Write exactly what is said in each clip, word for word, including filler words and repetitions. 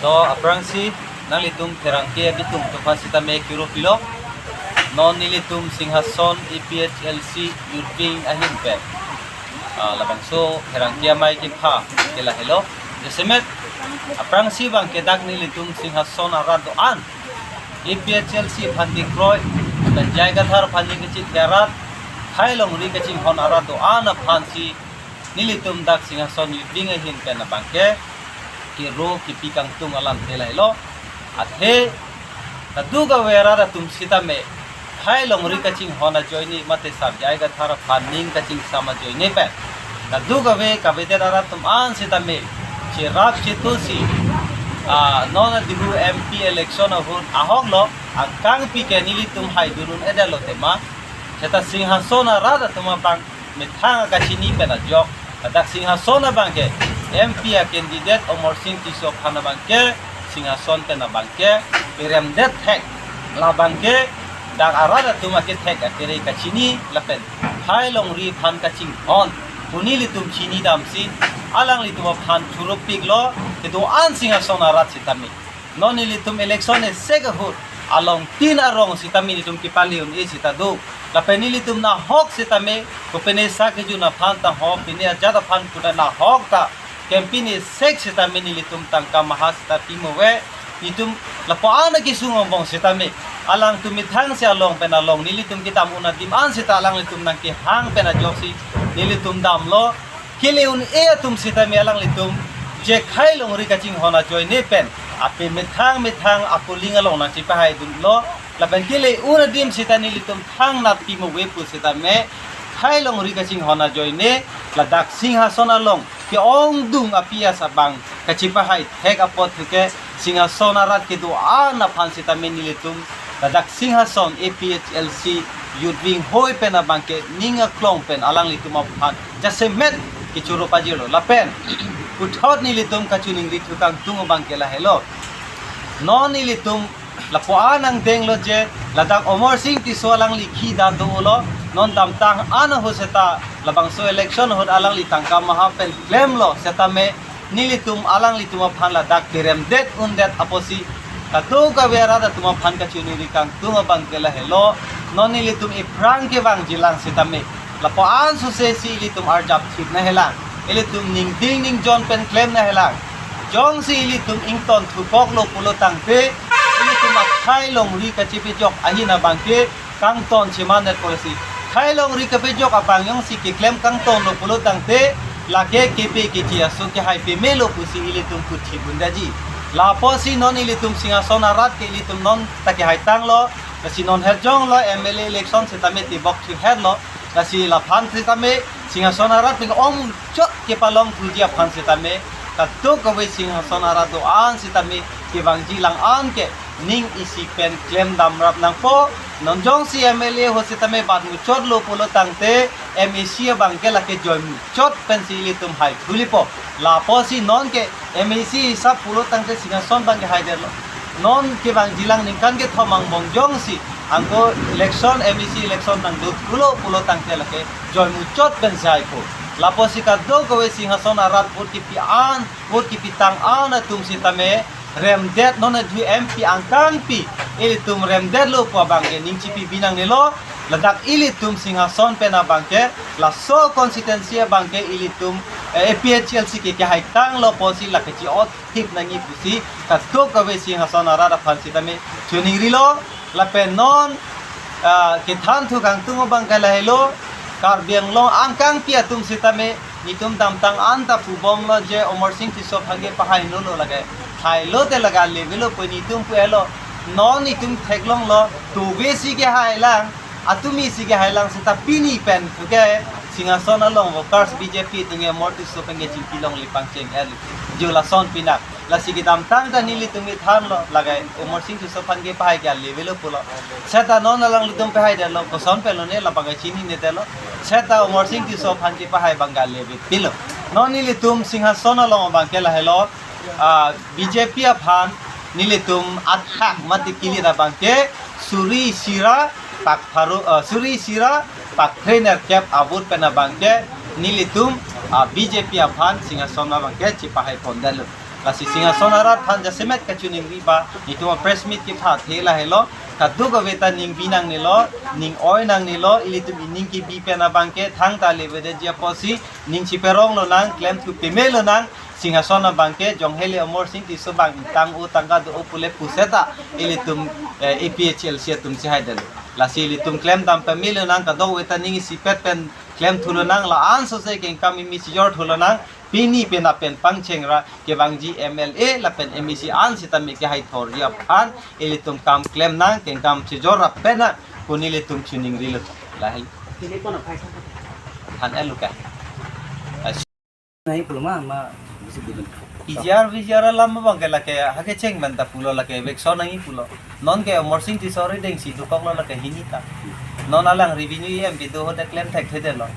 To aphrangsi nanglitum pherangke abitung tuphan sitame kiro pilo. Non nelitum Singhason A P H L C Youth Wing ahin pen, ah, labangso pherangke amei kepha ke lahelo. Jasemet aphrangsi abangke dak nelitum Singhason arat do-an A P H L C aphan dingkroi, lapen J I Kathar aphan ning kachethe arat, khei longri kachinghon arat do-an aphansi nelitum dak Singhason Youth Wing ahin pen abangke kiro kipi kangtung alamthe lahelo. Athe kadokave arat atum sitame khei longri kachinghon ajoine mate sar J I Kathar aphan ning kachingsam ajoine pen kadokave kavedet arat atum an sitame cherap chetusi, ah, non adihu M P election ahut ahoklo, angkangpi ke nelitum haidun un-edetlo tema. Seta Singhason arat atum abang methang kachini pen ajok, ladak Singhason abangke M P a candidate Amarsing Tisso aphan abangke Singhason pen abangke peremdet thek, labangke dak arat atum akethek akere kachini lapen khei longri aphan kachinghon pu nelitum chini damsi alanglitum aphan churupiklo, kedo-an Singhason arat sitame. Non nelitum election esek ahut alongtin arong sitame nelitum kepale un-e sita do. Lapen nelitum nahok sitame, kopine sa kejun aphan ta ho, pine ajat aphan kuda nahok ta campaign esek sitame nelitum tangka maha sita pimo ave. Nelitum lapu-an akesung angbong sitame alangtum methangsi along pen along nelitum kedam un adim an sita alanglitum nangkehang pen ajoksi nelitum damlo. Kele un-e atum sitame alanglitum je khei longri kachinghon ajoine pen ape methang methang a-polling along nangchepahaidunlo. Lapen kele un adim sita nelitum thangnat pimo ave pu sitame khei longri kachinghon ajoine ladak Singhason along ke-ongdung api asabang kachepahai thek apot thuke Singhason arat kedo-an aphan sitame nelitum ladak Singhason A P H L C Youth Wing hoi pen abangke ning aklong pen alanglitum aphan jasemet kechoro pajirlo. Lapen puthot nelitum kachiningri thu kangtung abangke lahelo. Non nelitum lapu-an angdenglo je ladak Amarsing Tisso alangli khi da dolo, non damtang an ahut seta labangso election ahut alangli tangka maha pen klemlo sitame nelitum alanglitum aphan ladak peremdet undet apotsi kadokave arat atum aphan kachiningri kangtung abangke lahelo. Non nelitum ephrang kevangjilang sitame lapu-an sosesi ilitum arjap thip nahelang, ilitum ningding ningjon pen klem nahelang. Jongsi ilitum ington thukoklo pulo tangte ilitum akhei longri kachepejok ahin abangke kangton chemandet policy. Khei longri kepejok abang jongsi keklem kangtonlo pulo tangte lake kepe keche aso kehai pemelo pusi ilitum kuthi bundaji. Lapusi non ilitum Singhason arat ke ilitum non ta kehaitanglo, lasi non herjonglo M L A election sitame tebok thuherlo, lasi laphan sitame Singhason arat pen ongchot kepalong thuji aphan sitame kadokave Singhason arat do-an sitame kevangjilang an ke ning isi pen klem damrap nangpo. Non jongsi M L A ahut sitame bat muchotlo pulo tangte M A C abangke lake joi muchot pensi ilitum hai thulipo. Lapusi non ke M A C hisap pulo tangte Singhason abangke haidetlo. Non kevangjilang ningkan kethom angbong jongsi anke election, M A C election nangdothulo pulo tangte lake joi muchot pensi haipo. Lapusi kadokave Singhason arat vote kipi an, vote kipitang an atum sitame remdet, non adu M P angkangpi ilitum remdetlo pu abangke ning chipibi nangnelo. Ladak ilitum Singhason pen abangke laso constituency abangke ilitum, eh, A P H L C ke kehaitanglo pusi lake chi-ot thip nangji pusi kadokave Singhason arat aphan sitame chiningrilo. Lapen non, ah, kethan thu kangtung abangke lahelo, Karbi Anglong angkangpi atum sitame nelitum damtang an ta pubomlo je Amarsing Tisso aphan kepahai nolo lake. Hailote lake alevelo pu nelitum pu-elo. Non nelitum theklonglo, tove si kehailang, atumi si kehailang seta pini pen thuke Singhason along workers B J P atum ke Amarsing Tisso pen ke chingki longle pangcheng-et jo lason pinak. Lasi kedamtang ta nelitum kethanlo, lake Amarsing Tisso aphan kepahai ke alevelo pulo. Seta non alanglitum pahaidetlo, koson penlo ne labangke chininedetlo. Seta Amarsing Tisso aphan kepahai abangke alevepinlo. Non nelitum Singhason along abangke lahelo, ah, B J P aphan nelitum athak mate kilit abangke suri sira pak pharo, ah, suri sira pak phre nerkep a-vote pen abangke nelitum, ah, B J P aphan Singhason abangke chepahai pondetlo. Lasi Singhason arat aphan jasemet kachiningri ba, itum press meet kepathe lahelo, kadokave ta ning bi nangnelo, ning oi nangnelo, ilitum ining kebi pen abang ke thangta le avedet ji apotsi, ning chiperong lonang, klemthu peme lonang, Singhason abang ke, jong hele Amarsing Tisso abang tang-o tangka do-o pule puseta, ilitum, eh, A P H L C atum si haidetlo. Lasi ilitum klemdam peme lonang, kadokave ta ning isipet pen klemthu lonang, la-an sose kengkam imi chijorthu lonang, pini pen apen pangcheng ra kevangji M L A lapen M A C an sitame kehai thorji aphan ilitum kam klem nang, kengkam chijor ra pen nang pu nelitum chiningrilo. Lahai. Neli pon aphai sang. Han elu ka. Nai pulo ma, ma bisi budun. P G R, V G R alam abang ke lake hake cheng menta pulo, lake eviction nangji pulo. Non ke Amarsing Tisso arideng si dokoklo lake hini ta. Non alang revenue E M kedo ahut klem thekthedetlo.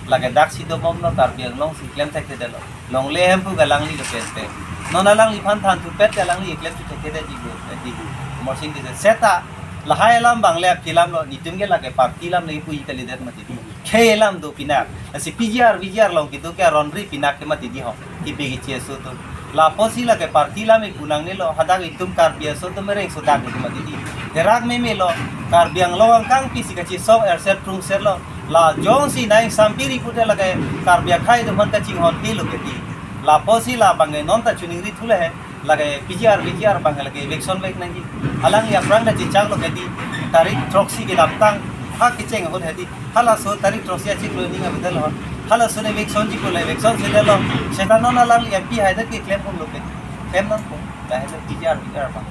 Lake dak si dobomlo, Karbi Anglong si klem thekthedetlo. Longle hemphu ke alangli lo pen pen. Non alangliphan thanthupet ke alangli klemthu thekthedetji ko, eh, di ko. Amarsing Tisso seta lahai alam abang le akelam lo, netum ke lake party alam le puji kalidet mati di. Khei alam do pinak. Lasi P G R, V G R along kedo ke aron ri pinak ke mati di ho. Kipi kichi aso atum. Lapusi lake party alam ipu nangnelo, hadak itum Karbi aso atum mereng so dak itum mati di. Derak memelo, Karbi Anglong angkang pisi kachesong erser prungserlo. La jongsi nai sampiri pute lake Karbi akhei atum aphan kachinghon helo ke di. Lapusi labang ke non ta chiningrithule he. Lake P G R, V G R abang lake eviction vek nangji. Alangli aphrang ta chechaklo ke di. Tarik throksi kedamtang ha kecheng ahut he di. Halaso tarik throksi achiklo ning avedetlo. Halaso le eviction chiklo, eviction si detlo. Seta non alangli M P haidet ke klem ponlo ke. Klem nangpo. Lahai le P G R, V G R abang.